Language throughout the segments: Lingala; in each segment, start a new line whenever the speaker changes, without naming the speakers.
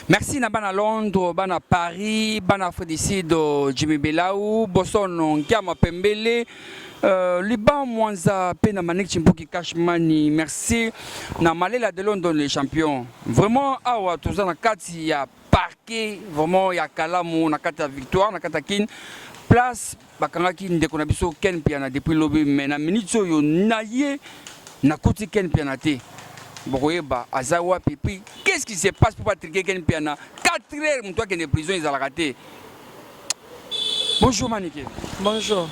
Merci na bana Londres, bana Paris, bana Afrique du Sud, Jimmy Belau, Bosono Nkiama Pembele, Liban Mwanza pe na Manik Chimpuki Cash Money. Merci na Malela de London les champions. Vraiment awa toza na kati ya parquet vraiment ya Kalamu na kati ya Victoire na kati ya Kin. Place bakangaki ndeko na biso Ken Mpiana depuis lobi, mais na minute oyo na ye nakuti Ken Mpiana te. Bokoyeba aza wapi, puis qu'est-ce qui se passe pour batriquer Ken Mpiana 4 heures, moto akende prison ezalaka te. Bonjour Manike.
Bonjour.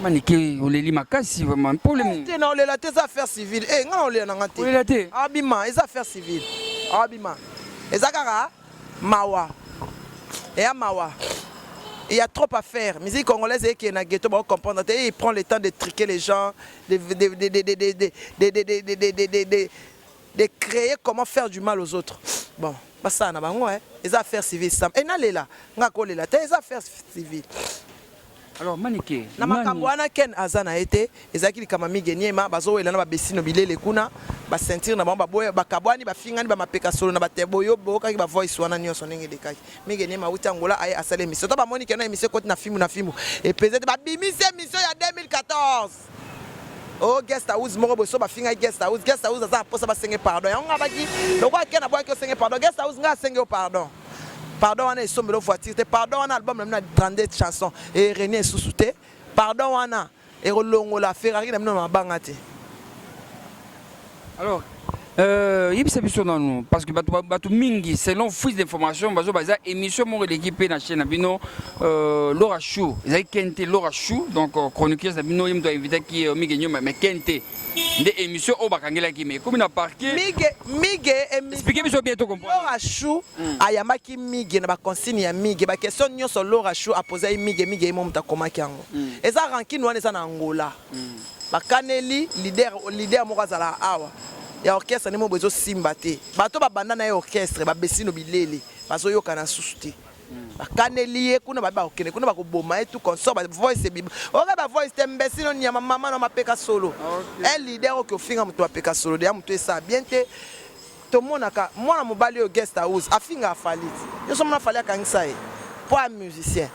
Manike, oleli makasi vraiment, problème?
Te, na olela te, eza affaire civile. Eh, nga na olela nanga te.
Olela te.
Abima, eza affaire civile. Abima. Eza kaka mawa. Eya mawa. Il y a trop à faire. Musique congolaise et qui est na ghetto, va comprendre. Il prend le temps de triquer les gens, de créer comment faire du mal aux autres. Bon, basala na bango, hein. Eza affaire civile sam. Et nalela, nga kolela te, eza affaire civile.
Alors Manike,
na makambo wana, Ken aza na ye te. Ezalaki likambo Mige Niema, bazowela na babesino bilele kuna, baceinture na bango, baboya, bakabwani, bafingani, bamapeka solo na bate boyo boyokaki bavoice wana nyonso ndenge elekaki. Mige Niema awuti Angola, aye asali émission to bamoni keno émission ekoti na fimbu na fimbu, epeze te, babimisi émission ya 2014 o guest house moko boye. So bafingaki guest house, guest house aza na mposa basenge pardon. Yango nga baki lokola Ken aboyaki osenge pardon, guest house, nga asenge yo pardon. Pardon wana esombela voiture te. Pardon wana, album na bino na 32 chanson erenie esusu te. Pardon wana ekolongola Ferrari na bino na mabanga te.
Alors yebisa biso nanu, parce que bato mingi, selon fuite d'information, bazo baza émission moko eleki mpe na chaîne na bino, Laura Chou, ezalaki Ken te, Laura Chou, donc chroniqueuse na bino, ye moto ainvitaki Mige Nyoma, mais Ken te nde émission oyo bakangelaki, mais ekomi na parquet.
Mige, Mige.
Explique biso bien to comprendre.
Laura Chou ayambaki Mige na baconsigne ya Mige. Baquestion nyonso Laura Chou aposaki Mige, Mige ye mo moto akomaki yango. Eza rancune wana eza na Angola. Bakaneli leader, leader moko azalaka awa ya orchestre nde mo boye ezosimba te. Bato babanda na ye orchestre, babesino bilele, bazoyokana susu te. Bakaneli ye kuna, babi bakokende kuna, bakoboma ye, tout consort. Bavoice ebima, oka bavoice te. Mbesino nyama, mama na mapeka solo. Un leader oki ofinga moto mapeka solo deya, moto esala bien te. Tomonaka mwana mobali oyo guest house afinga Afali ti yo so mona Afali akangisa ye mpo ya musicien.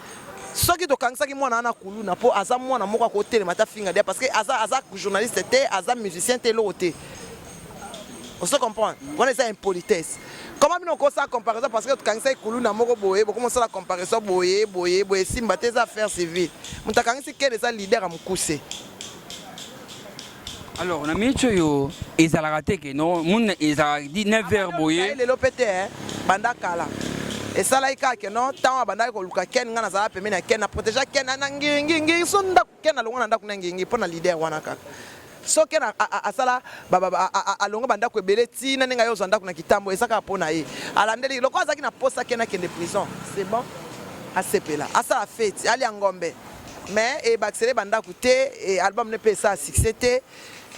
Soki tokangisaki mwana wana kuluna mpo aza mwana moko akotelema te, afinga deya, parce que aza journaliste te, aza musicien te, eloko te. Ozo comprendre? Wana eza impolitesse. Comment bino okosala comparaison parce que tokangisaki kuluna moko boye, bokoma osala comparaison boye boye boye? Esimba te, eza affaire civile. Moto akangisi Ken eza leader ya mokuse.
Alors na minute oyo ezalaka te ke no mun ezalaka 9 heures boye.
Lelo mpe te, banda kala esalaki kaka ke no ntango abandaki koluka Ken, ngai nazala pembeni ya Ken, na protéger Ken na ngiringiri. So ndako Ken alongwa na ndako na ngiringiri mpo na leader wana kaka. So Ken asala, alongwa bandako ebele ntina ndenge aye ozwa ndako na Kitambo, eza kaka mpo na ye. Alandeli lokola azalaki na posa Ken akende prison, c'est bon, asepela, asala feti, alia ngombe, mais ebakisele bandako te. Album ne mpe esala succès te,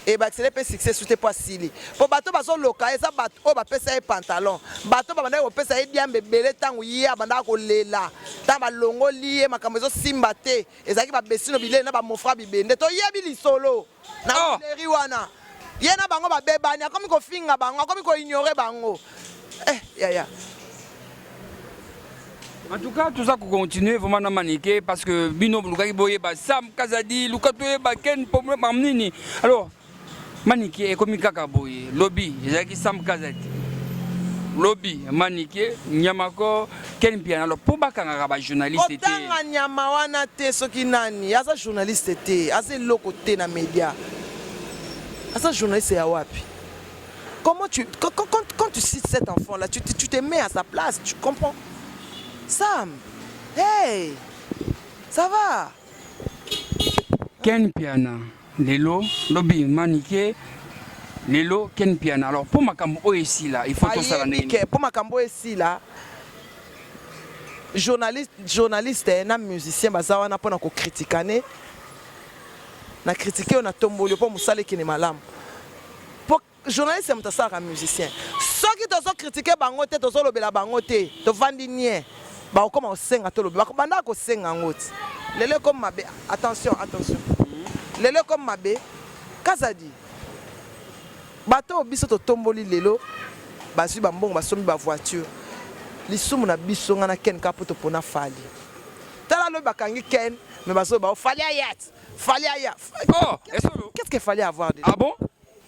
ebakisele mpe succès su te mpo asili, mpo bato bazoloka eza bato oyo bapesa ye pantalon, bato babandaki kopesa ye diambe ebele ntango ye abandaka kolela, ntango balongoli ye makambo ezosimba te. Ezalaki babesino bilele na bamofra bibende, toyebi lisolo na leri wana. Ye na bango babebani, akomi kofinga bango, akomi koignorer bango. Eh, yaya.
En tout cas, tout ça continuer vraiment na Manike, parce que bino lukaki boyeba Sam Kazadi, luka toyeba Ken problème nini. Alors Manike, ekomi kaka boye, lobi ezalaki Sam Kazadi, lobi Manike Nyamako, Ken Mpiana. Alors mpo bakangaka bajournaliste te?
Kotanga nyama wana te. Soki nani aza journaliste te, aza eloko te na média. Aza journaliste ya wapi? Comment tu quand, quand, quand tu cites cet enfant là, tu te mets à sa place, tu comprends? Sam, hey, ça va?
Ken Mpiana lelo, lobi Manike, lelo Ken Mpiana. Alors mpo makambo oyo esila, il faut tosala ndenge?
Mpo makambo oyo esila, journaliste na musicien baza wana mpona kokritikane. Na critique oyo natomboli mpo mosala ekende malamu, mpo journaliste ya moto asalaka musicien. Soki tozocritiquer bango te, tozolobela bango te, tovandi nie, bakokoma kosenga tolobi, bakobandaka kosenga yango ti lelo ekomi mabe. Attention, attention, lelo ekomi mabe. Kazadi, bato oyo biso totomboli lelo bazwi bambongo, basombi bavoiture. Lisumu na biso nga na Ken kaka po topona Fally. Tala lobi bakangi Ken mais bazoloba oh Fally aya te, Fally aya.
Oh, esolo.
Qu'est-ce que Fally a à voir dedans?
Ah bon?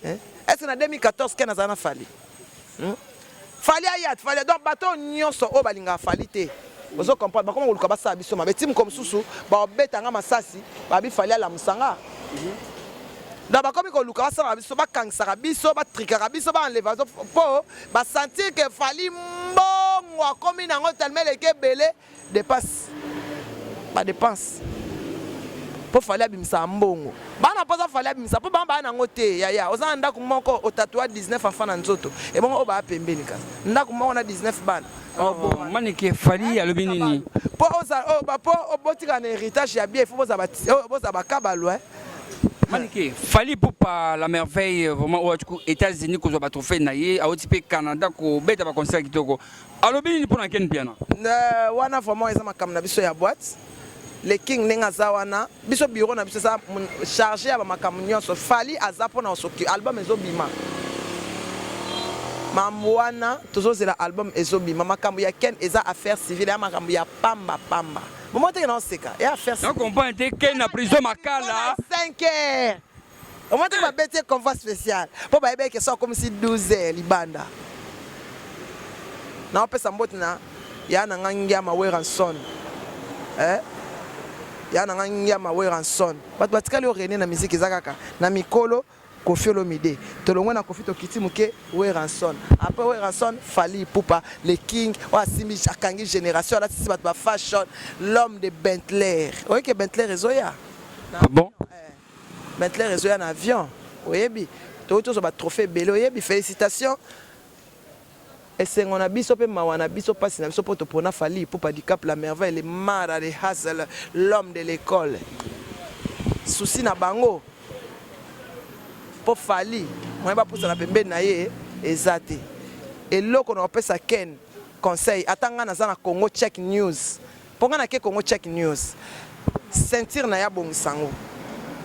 Hein? Est-ce que na 2014 Ken azala na Fally? Fally aya te, Fally donc bato oyo nyonso oyo balingaka Fally te. Ozo comprendre bakoma koluka basala biso mabe ti mokolo mosusu bakobeta nga masasi babi Fally alamusa nga. Donc bakomi koluka basalaka biso bakangisaka biso batrikaka biso ba enleva biso po ba sentir que Fally mbongo akomi nango tellement eleki ebele depasse ba depense po Fally abimisaka mbongo bana mposa Fally abimisa po bango baya nango te yaya oza na ndako moko otatua 19 enfants na nzoto ebongo oyo baya pembeni kasi ndako moko na 19 bana.
Oh, Manike Fally alobi nini?
Po oza oh, ba po obotika na héritage ya bien, il faut boza ba oh, boza ba kabalu hein.
Manike Fally Ipupa la merveille vraiment oyo atiku États-Unis kozwa ba trophée na ye awuti pe Canada kobeta ba concert kitoko. Alobi nini pona Ken Mpiana?
Wana vraiment eza makambo na biso ya boîte. Le King ndenge aza wana biso bureau na biso eza charge ya ba makambo nyonso. Fally aza pona kosoki album ezo bima. Mambo wana tozozela album ezo bima. Makambo ya Ken eza affaire civile ya makambo ya pamba pamba. Bomoni te ke naoseka ya affaire
civile. Na comprendre te Ken na prison Makala.
5 heures. Omoni te ke babeti ye convoi spécial po bayebaki ke soki akomisi 12 heures libanda. Naopesa mbote na ya na nga Ngiama Werrason eh ya na nga Ngiama Werrason. Bato batikali o rene na musique eza kaka na mikolo Koffi Olomide. Tolongwe na Koffi tokiti moke Werrason. Après Werrason Fally Ipupa le king oyo asimbi akangi generation alatisi bato ba fashion l'homme de Bentler. Oyebi ke Bentler ezoya?
Ah bon?
Eh. Bentler ezoya na avion. Oyebi? Toyoti tozwa ba trophée ebele oyebi? Felicitations. Esengo na biso pe mawa na biso pasi na biso po topona Fally Ipupa Dicap la merveille le mara le hustle l'homme de l'ecole souci na bango po Fally moyen bapusana pembeni na ye eza te eloko na kopesa Ken conseil ata nga naza na Congo check news po nga nake Congo check news ceinture na ye abongisa ngo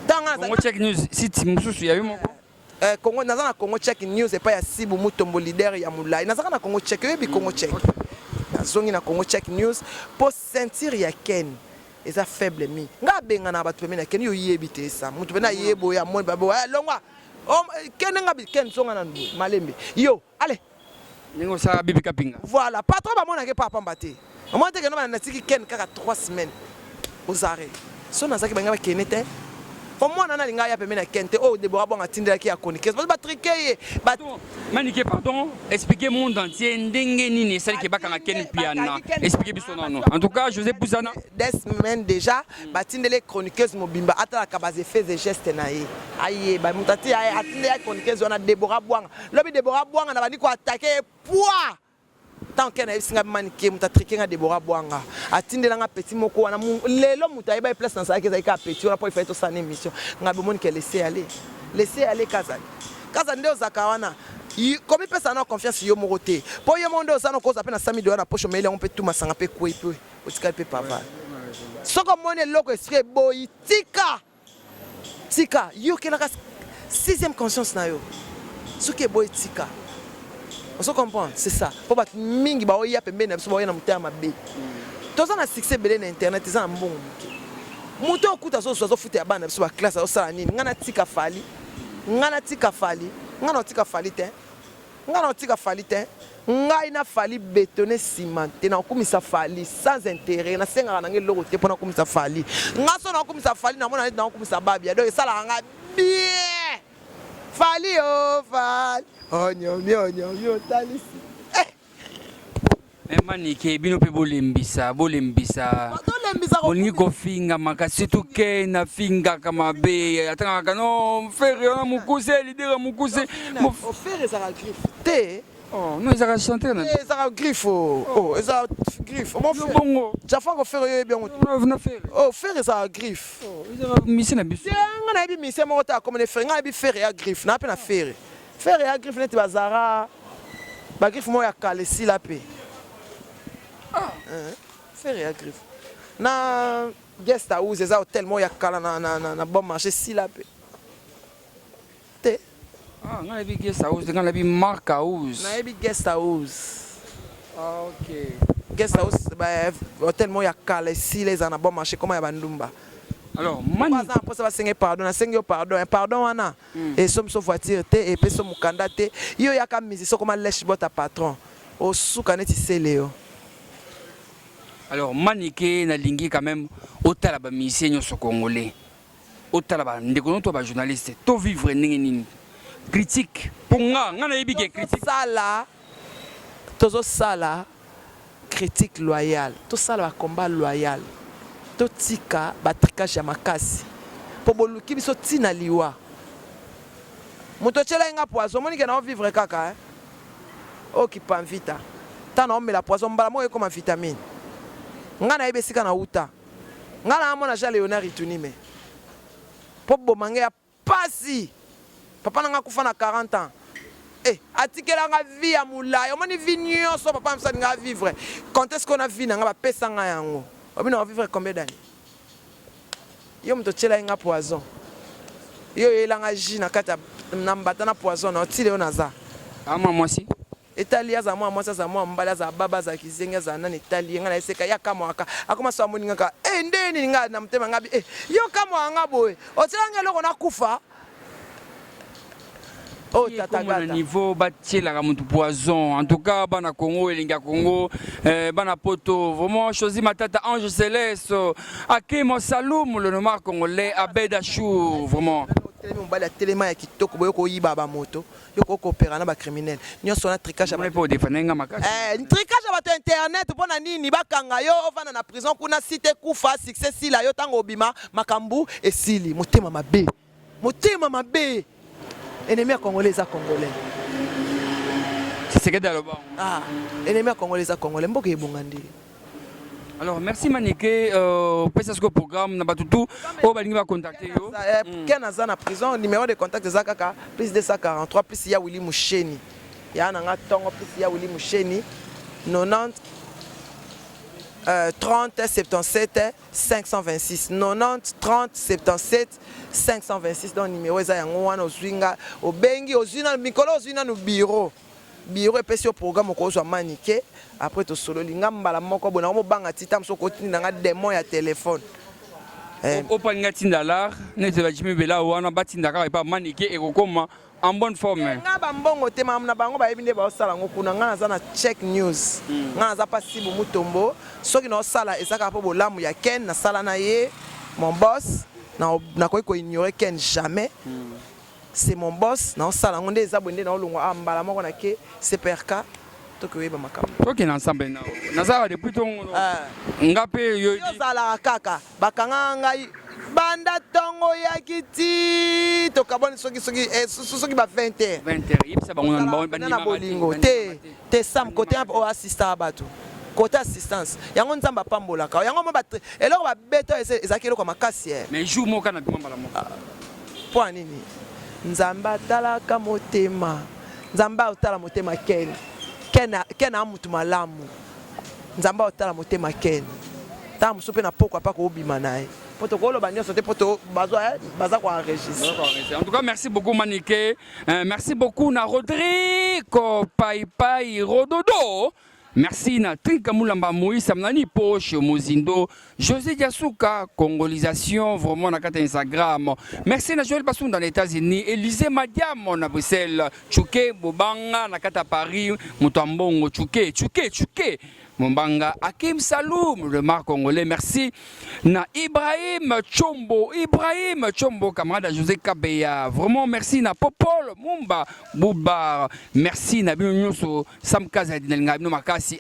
tango nga
Congo check news site mosusu ya yo moko
Eh, Congo naza na Congo check news epai ya Sibu Mutombo leader ya mulayi nazaka na Congo check oyebi Congo check nazongi na Congo check news po ceinture ya Ken eza faible mi nga abengana bato pembeni ya Ken yo yebi te esa mutu pena yebo ya moni babo eh, longwa oh, Ken nga bi Ken zonga na boye malembe yo allez
ndenge osala bibi kapinga
voilà patron bamonake pa pamba te omoni te keno bana natiki Ken kaka 3 semaines aux arrêts so nazalaki balinga bakende te po mwana na alinga aya pembeni ya Ken te oyo Deborah Bwanga atindelaki ya chroniqueuse bazo batrike ye
Manike pardon expliquer monde entier ndenge nini esalaki bakanga Ken Mpiana expliquer biso nano en tout cas José Pusana
des semaines déjà batindeli chroniqueuse mobimba atalaka ba effets et gestes na ye ayeba moto ati atindeli ya chroniqueuse wana Deborah Bwanga lobi Deborah Bwanga na bandi ko attaquer ye poids Tant que nayebisi nga Manike moto atrike nga Deborah Bwanga atindela nga petit moko wana lelo moto ayeba ye place nazalaki ezalaki kaka petit wana po ifallait tosala na émission nga bomoni ke laisser aller laisser aller Kazadi Kazadi nde ozalaka wana komipesa na confiance yo moko te po yo moko nde oza na okozwa pe na 100 000 dollars na poche omeli yango pe tu masanga pe ekwei pe otikali pe pavane soki omoni eloko esprit eboyi tika Tika, yokelaka sixième conscience na yo. Soki eboyi tika. Ozo comprendre? C'est ça. Po bato mingi baoya pembeni na biso baoya na motema mabe. Toza na succès ebele na internet eza na mbongo moke. Moto oyo kutu azozwa azofuta ya bana na biso ba classe azosala nini? Ngai natika Fally. Ngai natika Fally. Ngai naotika Fally te. Nga nao tika Fally tein ngai na Fally betonne cimente nako kumisa Fally sans interet na sengaka na nga eloko te pona kumisa Fally nga soki nao kumisa Fally na mona neti nao kumisa Babia donc esalaka nga bien Fally oh Fally onyomi onyomi otalisi eh.
Mais Manike bino pe bolembisa bolembisa bolingi kofinga makasi surtout Ken afingaka mabe atangaka no Ferre wana mokuse leader ya mokuse
Ferre ezalaka griffe te
oh non ezalaka chanteur na
ezalaka griffe oh, oh ezalaka griffe
bongo
Jafranco Ferre yo oyebi yango
na Ferre
oh Ferre ezalaka griffe
oh ezalaka musicien na biso
te nga nayebi musicien moko te akomene Ferre nga nayebi Ferre ya griffe na pe na Ferre Ferre ya griffe neti bazara Ba griffe moko ya kala esila pe. Ah. Eh, Ferre ya griffe. Na guest house eza hotel moko ya kala na na na, na bon marché esila pe. Te.
Ah, nga nayebi guest house, nga nayebi Mark House.
Nayebi guest house.
Ah, ok.
Guest house, hotel moko ya kala esila, ezala na bon marché, koma ya bandumba.
Alors, mani
Aza na mposa basenge pardon, nasengi yo pardon. Pardon wana esombi so voiture te, epesi so mokanda te. Yo yaka musicien, okoma lèche-bottes patron, osuka neti sele yo.
Alors Manike, nalingi quand même otala bamusicien nyonso congolais, otala bandeko no to bajournaliste, to vivre ndenge nini critique? Mpo nga nayebi ke critique
Tosala, tozosala critique loyale, tosala bacombat loyal, totika batricage ya makasi, mpo boluki biso ntina liwa. Moto otyelai nga poison, omoni ke na ovivre kaka, eh? Okipa mvita ntango naomela poison, mbala moko ekoma vitamine. Nga nayebi esika na wuta. Nga na amona Jean Léonard Itunime mpo boma nge ya pasi. Papa na nga akufa na 40 ans, atikelanga vie ya molai. Omoni vie nyonso papa na biso alinga vivre, quand est ce qu'on a vie na nga bapesa nga yango? Obi na vivre combien d'années? Yo moto otyelaki nga poison, yo oyelanga jus na kati na mbata na poison na otile yo naza
Ama mwasi.
Etali, azala mwana mwasi, azala mwana mobali, azala baba, azala kizengi, azala nani, etali ye. Ngai nayeseka ye akamwaka, akoma so amoni ngaka e nde nini. Ngai na motema ngai bi e yo kamwaka nga boye, otielanga eloko nakufa oyo tata.
Na niveau batielaka motu poison. En tout cas, bana Congo, elingi ya Congo, bana poto vraiment, Chosi Matata, Ange Céleste, Akim Saloum, le nomar congolais, Abed Achou, vraiment.
Telemi mobali atelema ya kitoko boye, koyiba bamoto, yo kokopera na bacriminel nyonso wana, tricage.
Mpo odefanda nga makasi.
Tricage ya bato internet. Mpo na nini bakanga yo, ovanda na prison kuna, site kufa, succès sila yo, ntango obima makambo esili. Motema mabe, motema mabe. Ennemi ya Congolais eza Congolais.
Tshisekedi aloba.
Ah, ennemi ya Congolais eza Congolais. Mboka ebonga ndenge.
Alors merci Manike, pesa siko programme na bato tu oyo balingi bacontacte yo.
Ken aza na prison, numéro de contact eza kaka plus 243 plus ya Willi Musheni ya na nga ntongo, plus ya Willi Musheni 90 30 77 526, 90 30 77 526. Donc numéro eza yango wana. Ozwi nga, obengi, ozwi nanu mikolo, ozwi nanu bureau, bureau epesi yo programme, okozwa Manike. Après tosololi nga mbala moko boye, nakomobanga ti ta mosu okotinda nga démon ya telefone.
Opalinga tinda lar neti bajimi bela wana, batinda kaka epa Manike, ekokoma en bonne forme.
Nga bambongo te, makambo na bango bayebi nde baosala yango kuna. Nga naza na Check News, nga naza mpa Sibu Mutombo. Soki naosala, eza kaka mpo bolamu ya Ken nasala na ye, mon boss. Nakoki koignore Ken jamais, c'est mon boss. Naosala yango nde eza boye nde naolongwa a mbala moko na ke CPRK, tokoyeba makambo.
Tokende ensemble na nazalaka depuis ntongo nga mpe yo.
Ozalaka kaka bakangaka ngai banda ntongo oyaki ti tokabwani, soki ba 20 heures.
20 heures, yebisa bango.
Na bolingo te te, Sam, kote oyo assistaka bato, kote assistance yango Nzambe apambolaka yango. Mo eloko babeta ezalaki eloko ya makasi.
Mais jour moko na bima mbala moko.
Mpo ya nini? Nzambe atalaka motema, Nzambe aotala motema. Ken, Ken aa mutu malamu. Nzambe aotala motema. Ken, ntango mosusu mpe na pokwa mpa koobima na ye, mpo tokoloba nyonso te, mpo baza koenregistre.
En tout cas, merci beaucoup Manike, merci beaucoup na Rodrigo Paipai Rododo. Merci na Trinka Moulamba, Moïse Amnani Poche, Mozindo, José Diasuka, Congolisation, vraiment na kata Instagram. Merci na Joël Bassoum dans les États-Unis, Élisée Madiam na Bruxelles, Chouké Bobanga na kata Paris, Mutambongo, Chouké, Chouké, Chouké. Mombanga, Hakim Saloum, le mar congolais, merci. Na Ibrahim Chombo, Ibrahim Chombo, camarade José Kabeya, vraiment merci. Na Popol Mumba Boubar, merci. Na bino nyonso, Sam Kaza nalinga bino makasi.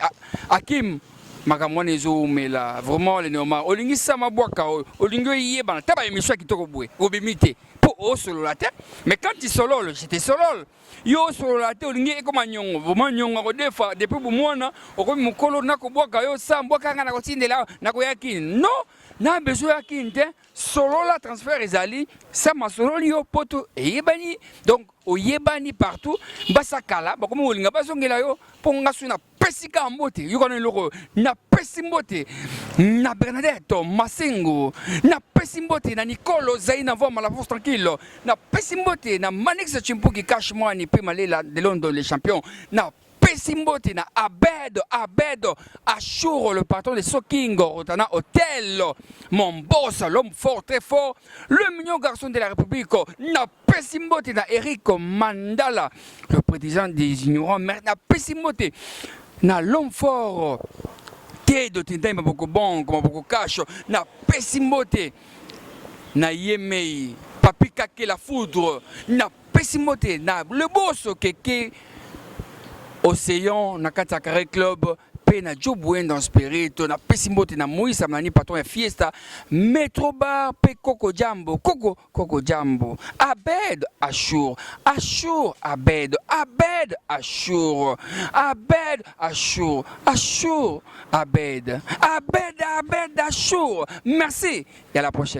Hakim, makambo wana ezomela vraiment le normal. Olingi sama bwaka oyo, olingi oyebana ta baémission ya kitoko boye, obimi te mpo osolola te. Mais quand tu solole, je te solole. Yo osolola te, olingi ekoma nyongo, vraiment nyongo akodefa depuis bomwana, okomi mokolo, nakobwaka yo. Sa mbwaka nga, nakotindela, nakoya kini. Non, na besoin ya kini te. Solola, transfert ezali sa masololi yo poto eyebani, donc oyebani partout. Basa kala bakomi kolinga bazongela yo, mpo nga soki napesi kaka mbote, yokana eloko. Napesi mbote na Bernadette Masengo, napesi mbote na Nicole Zai na Voma la force tranquille, napesi mbote na Manix Chimpuki Cash Mwani mpe Malela de London, le champion na. Napesi mbote na Abed, Abed Achour, le patron de Soking Rotana Hotel, mon boss, l'homme fort, très fort, le mignon garçon de la République. Napesi mbote na Eric Mandala, le président des ignorants. Napesi mbote na l'homme fort Tedo Tendai Maboko Banque, Maboko Cash. Napesi mbote na Yemei Papi Kake la foudre. Napesi mbote na le boss Keke Océan na kati ya Carré Club mpe na Joe Bwenda en spirit. Napesi mbote na Moïse Amnani, patron ya Fiesta Metro Bar, mpe Koko Jambo, Koko Koko Jambo. Abed Achour, Achour Abed, Abed Achour, Abed Achour, Achour Abed, Abed, Abed Achour. Merci et à la prochaine.